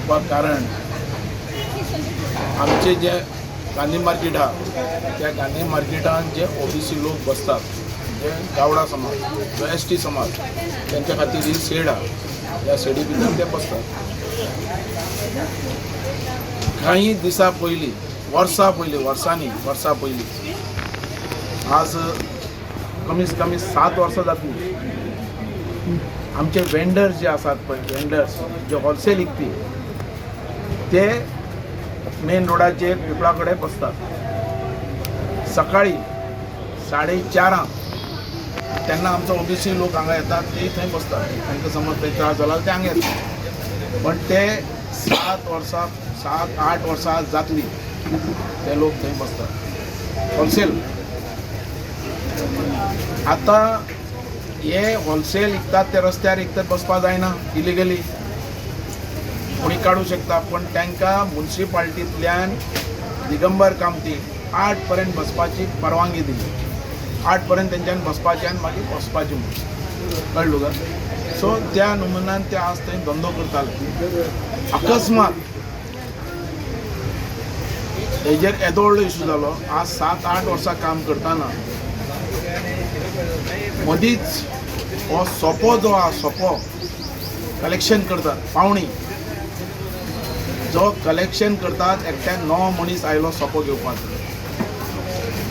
घेवपाक कारण आमचे जे गांधी मार्केट आहा त्या गांधी मार्केटान जे ओबीसी लोक बसतात, जे गावडा समाज, जो एसटी समाज, त्यांच्या खातीर ही शेड आहा. ह्या शेडी भितर ते बसतात. काही दिसां पयलीं, वर्सां पयलीं, वर्सांनी वर्सां पयलीं, आज कमीत कमी 7 वर्सां जातली, आमचे वेंडर्स जे आसात पळय, वेंडर्स जे होलसेल विकपी, ते मेन रोडाचेर पिपळा कडेन बसतात. सकाळी 4:30 तेन्ना आमचो ओबीसी लोक हांगा येतात, ते थंय बसतात. तांकां समज थंय त्रास जाला, ते हांगा येतात. पण ते 7 वर्सां, 7-8 वर्सां जातली, ते लोक थंय बसतात होलसेल. आतां हे होलसेल विकतात ते रस्त्यार विकतात, बसपा जायना. इलिगली कोणी काडूं शकता. पण तांकां मुन्सिपाल्टींतल्यान दिगंबर कामती 8 पर्यंत बसपाची परवानगी दिली. 8 पर्यंत तेंच्यान बसपाचें आनी मागीर वचपाचें म्हणून. कळ्ळें तुका? सो त्या नमुन्यान ते आज थंय धंदो करताले. अकस्मात हेजेर येदो व्हडलो इशू जालो. आज 7-8 वर्सां काम करतना मदींच हो सोपो जो आहा, सोपो कलेक्शन करतात, पावणी जो कलेक्शन करतात, एकट्यान णव मनीस आयलो सोपो घेवपाक.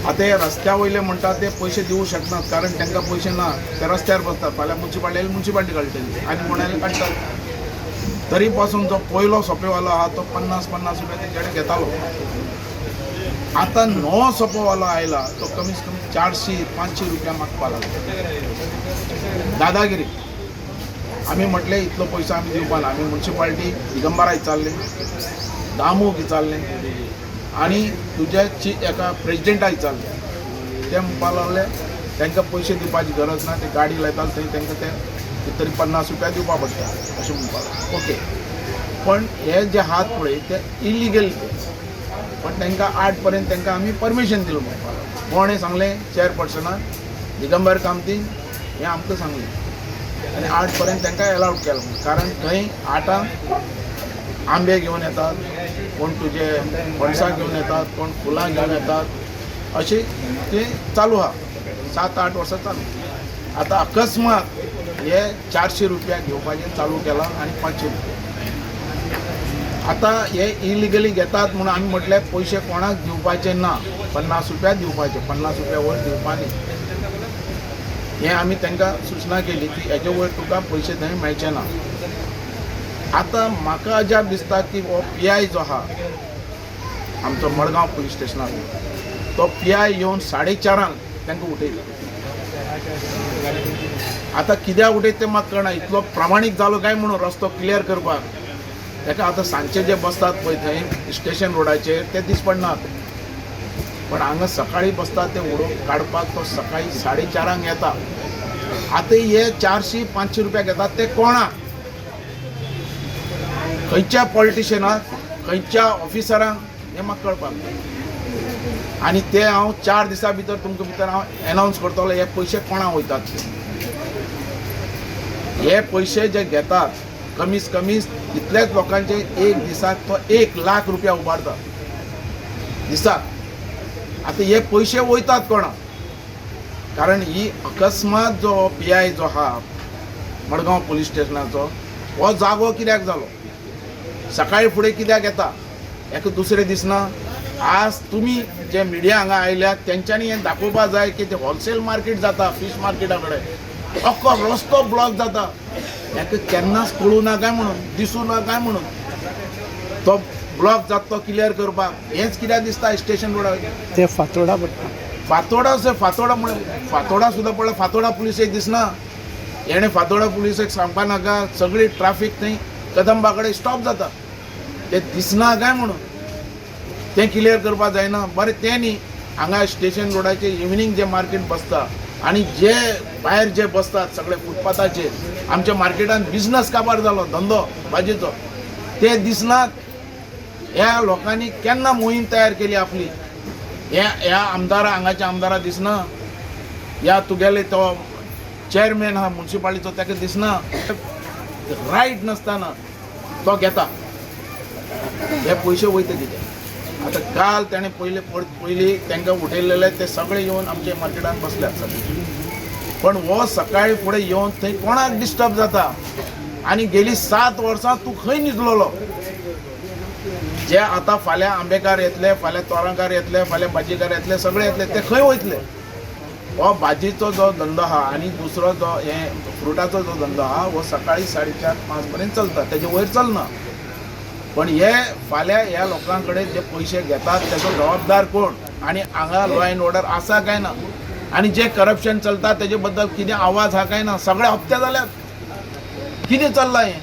आतां हे रस्त्या वयले म्हणटात ते पयशे दिवूं शकनात, कारण तांकां पयशे ना. ते रस्त्यार बसतात. फाल्यां मुन्सिपाल्टी आयली, मुन्सिपाल्टी काडटली आनी कोण आयले काडटात. तरी पासून जो पयलो सोपेवालो आहा तो 50-50 रुपया तेंचे कडेन घेतालो. आतां नवो सोपोवालो आयला तो कमीत कमी 400-500 रुपया मागपा लागलो. दादागिरी. आमी म्हटलें, इतलो पयसो आमी दिवपा ना. आमी मुन्सिपाल्टी दिगंबरा विचारलें, दामूक विचारलें आनी तुज्या एका प्रेजिडेंटा विचारलें. ते म्हणपाक लागले, तांकां पयशे दिवपाची गरज ना, ते गाडी लायतात थंय, तांकां ते तरी 50 रुपया दिवपा पडटा, अशें म्हणपाक लागले. ओके, पण हे जे आहात पळय ते इलिगल ते. पण तांकां 8 पर्यंत तांकां आमी परमिशन दिलां म्हणपाक लागले. कोणें सांगलें? चेअरपर्सनान दिगंबर कामतीन हें आमकां सांगलें आनी 8 पर्यंत तांकां एलावड केलां म्हणून. कारण थंय 8ांक आंबे घेवन येतात, कोण तुजे फणसां घेवन येतात, कोण फुलां घेवन येतात, अशी ते चालू आहा. 7-8 वर्सां चालू. आतां अकस्मात हे 400 रुपया घेवपाचें चालू केलां आनी 500 रुपया. आतां हे इलिगली घेतात म्हणून आमी म्हटलें, पयशे कोणाक दिवपाचे ना, 50 रुपया दिवपाचे, 50 रुपया वयर दिवपा न्ही. हें आमी तांकां सुचना केली की हेजे वयर तुका पयशे थंय मेळचे ना. आतां म्हाका अजाप दिसता की हो पी I जो आहा आमचो मडगांव पुलीस स्टेशनार, तो पी I येवन 4:30 तांकां उठयलो. आतां कित्याक उठयता तें म्हाका कळना. इतलो प्रामाणीक जालो काय म्हणून रस्तो क्लियर करपाक ताका. आतां सांजचे जे बसतात पळय थंय स्टेशन रोडाचेर ते दीस पडनात, पण हांगा सकाळी बसतात ते उडोवन काडपाक तो सकाळी 4:30 येता. आतां हे 400-500 रुपया घेतात ते कोणाक, खंयच्या पॉलिटिशियनाक, खंयच्या ऑफिसरांक, हें म्हाका कळपाक जाय. आनी ते हांव 4 दिसां भितर तुमकां भितर हांव एनावन्स करतलो, हे पयशे कोणाक वयतात ते. हे पयशे जे घेतात, कमीत कमी इतल्याच लोकांचे एक दिसाक तो 1 लाख रुपया उबारता दिसाक. आतां हे पयशे वयतात कोणाक? कारण ही अकस्मात जो पी I जो आहा मडगांव पुलीस स्टेशनाचो, हो जागो कित्याक जालो? सकाळी फुडें कित्याक येता? हेका दुसरें दिसना? आज तुमी जे मिडिया हांगा आयल्यात, तेंच्यांनी हें दाखोवपा जाय की ते होलसेल मार्केट जाता. फीश मार्केटा कडेन अख्खो रस्तो ब्लॉक जाता. हेका केन्नाच कळूं ना काय म्हणून, दिसूं ना काय म्हणून, तो ब्लॉक जाता तो क्लियर करपाक हेंच कित्याक दिसता स्टेशन रोडार? ते फातोडा पडटा. फातोडा, फातोडा म्हळ्यार फातोडा सुद्दां पडला. फातोडा पुलिसेक दिसना. हेणें फातोडा पुलिसेक सांगपा नाका? सगळी ट्राफीक थंय कदंबा कडेन स्टॉप जाता, ते दिसना काय म्हणून? तें क्लियर करपाक जायना? बरें, तें न्ही, हांगा स्टेशन रोडाचेर इवनींग जे मार्केट बसता आनी जे भायर जे बसतात सगळे फुटपाथाचेर, आमच्या मार्केटान बिजनस काबार जालो, धंदो भाजयेचो, ते दिसनात? ह्या लोकांनी केन्ना मोहीम तयार केली आपली? ह्या ह्या आमदारा, हांगाच्या आमदारा दिसना? ह्या तुगेले तो चेअरमॅन आहा मुन्सिपालिटीचो, ताका दिसना? रायट नासतना तो घेता. हे पयशे वयता कित्याक. आतां काल ताणें पयले पयलीं तांकां उठयलेले ते सगळे येवन आमचे मार्केटान बसल्यात सगळे. पण हो सकाळी फुडें येवन थंय कोणाक डिस्टर्ब जाता? आनी गेली 7 वर्सां तूं खंय न्हिदलेलो? जे आतां फाल्यां आंबेकार येतले, फाल्यां तोरांकार येतले, फाल्यां भाजीकार येतले, सगळे येतले, ते खंय वयतले? हो भाजीचो जो धंदो आहा आनी दुसरो जो हे फ्रुटाचो जो धंदो आहा हो सकाळी 4:30-5 पर्यंत चलता, तेजे वयर चलना. पण हे फाल्यां ह्या लोकां कडेन जे पयशे घेतात तेजो जबाबदार कोण? आनी हांगा लॉ एंड ऑर्डर आसा काय ना? आनी जे करप्शन चलता तेजे बद्दल कितें आवाज आहा काय ना? सगळे हप्ते जाल्यात. कितें चल्लां हें?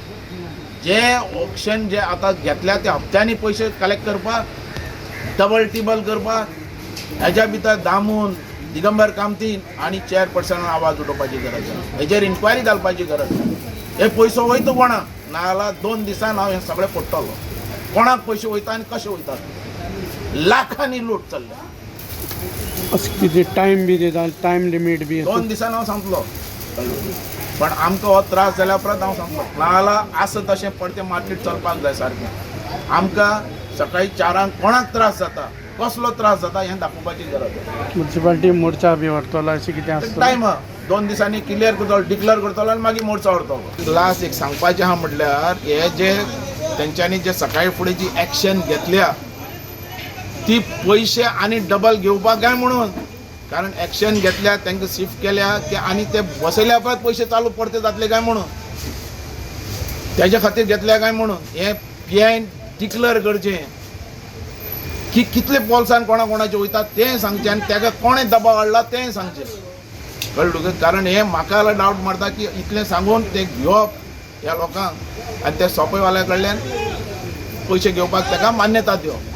जे ऑक्शन जे आतां घेतल्या ते हप्त्यांनी पयशे कलेक्ट करपाक, डबल टिबल करपाक, हेज्या भितर दामून दिगंबर कामतीन आनी चेअरपर्सनान आवाज उठोवपाची गरज आसा. हेजेर इन्क्वायरी घालपाची गरज आसा. हे पयसो वयता कोणाक? नाजाल्यार 2 दिसान हांव हें सगळें फोडटलो. कोणाक पयशे वयता आनी कशे वयतात? लाखांनी लूट चल्ल्या. अशें कितें टायम बी दिता, टायम लिमीट बी? 2 दिसान हांव सांगतलो, पण आमकां हो त्रास जाल्या उपरांत हांव सांगतलो. नाजाल्यार आसा तशें परतें मार्केट चलपाक जाय सारकें. आमकां सकाळी 4 कोणाक त्रास जाता, कसलो त्रास जाता हें दाखोवपाची गरज आसा. म्युनिसिपालिटी मोर्चा बी व्हरतलो अशें कितें आसता? टायम आहा, 2 दिसांनी क्लियर करतलो, डिक्लेअर करतलो आनी मागीर मोर्चा व्हरतलो. लास्ट एक सांगपाचें आहा म्हटल्यार हे जे तेंच्यांनी जे सकाळी फुडें जी एक्शन घेतल्या ती पयशे आनी डबल घेवपाक काय म्हणून, कारण एक्शन घेतल्या तांकां शिफ्ट केल्या की आनी ते बसयल्या उपरांत पयशे चालू परते जातले काय म्हणून, तेज्या खातीर घेतल्या काय म्हणून हें पी आयन डिक्लेअर करचें की कितले पोल्सान कोणा कोणाचे वयता तें सांगचें आनी ताका कोणें दबाव हाडला तें सांगचें. कळ्ळें तुका? कारण हें म्हाका जाल्यार डावट मारता की इतलें सांगून तें घेवप ह्या लोकांक आनी त्या सोपेवाल्या कडल्यान पयशे घेवपाक ताका मान्यता दिवप.